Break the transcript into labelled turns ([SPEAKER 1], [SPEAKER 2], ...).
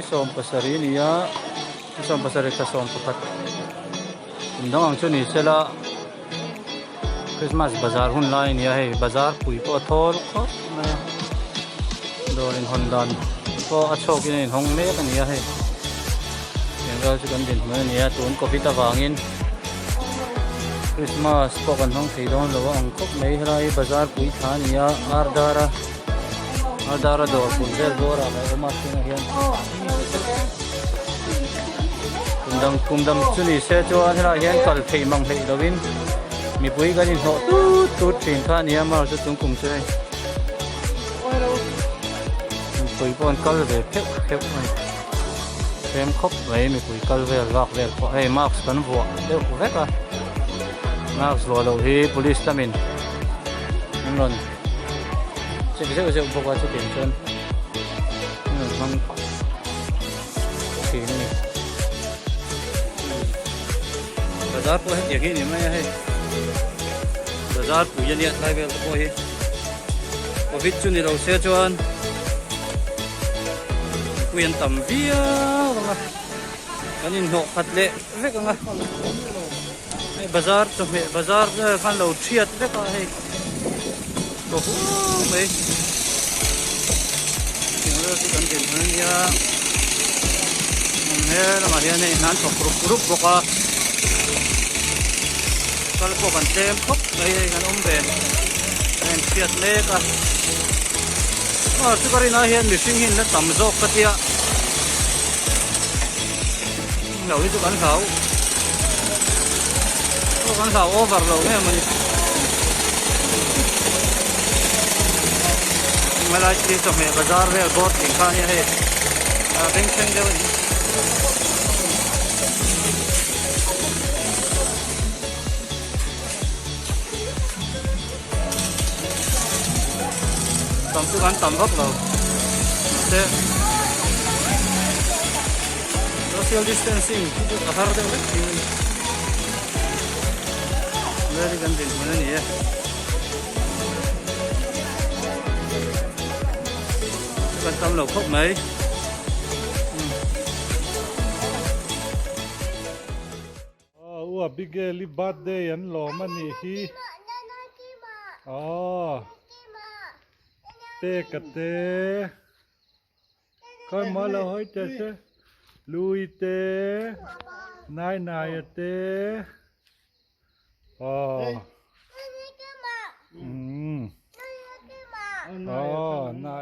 [SPEAKER 1] Ni 17 a ni a, ni 17 thla 11 kum dang ang chu ni sela Christmas bazar hun lai a ni a hei bazar pui pawh a thawl khawp mai a dawr inhawn dan pawh a chhawk in a inhawng mek a ni a hei eng vel chu kan dinhmun a ni a tun covid avangin Christmas pawh kan hmang thei dawn lo a ang khawp mai helai hi bazar pui thla a ni a ar dar a ar dar a dawr pui vel bawr ah leh awm a tunah hian kum dang kum dang chu ni se chuan helaiah hian kal theih mang hleih lovin mipui kan inhnawh tut tut thin kha a ni a amaherawhchu chu tun kum chu hei mipui pawh an kal ve pheuh pheuh a ni tlem khawp mai mipui kal vel vak vel pawh hei mask kan vuah deuh vek a mask vuah loh hi police lamin an rawn check zeuh zeuh bawk a chutiang chuan an rawn hmang thin a ni bazar pawh hetiang hi a ni mai a hei bazar pui a nia tlai vel te pawh hi covid chu ni lo se chuan mipui an tam viau ang a kan inhnawh khat leh vek ang a hei bazar chawhmeh bazar khan lo thiat vek a hei thaw huau mai tiang vel chu kan din hmun a nia he lamah hian hei hna an thawk rup rup bawk a kal pawh kan tlem khawp mai hei kan awm ve a inhriat mek a aw chu ka rinah hian mihring hi an la tam zawk ka tia lo hi chu kan hlau aw kan hlau over lo nge mawni helai chu chawhmeh bazar vel board tih kha ania hei a bengchheng deuh a ni. Tam chu kan tam vak lo mahse social distancing hi chu a har deuh vek thin a ni Mary kan dinhmun a ni e. Kan tam lo khawp mai.
[SPEAKER 2] Aw u Abigail i birthday an lawm a nih hi. Aw Peka te khawi maw lo hawi teh se Lui te Nai Naia te aw umm aw Nai.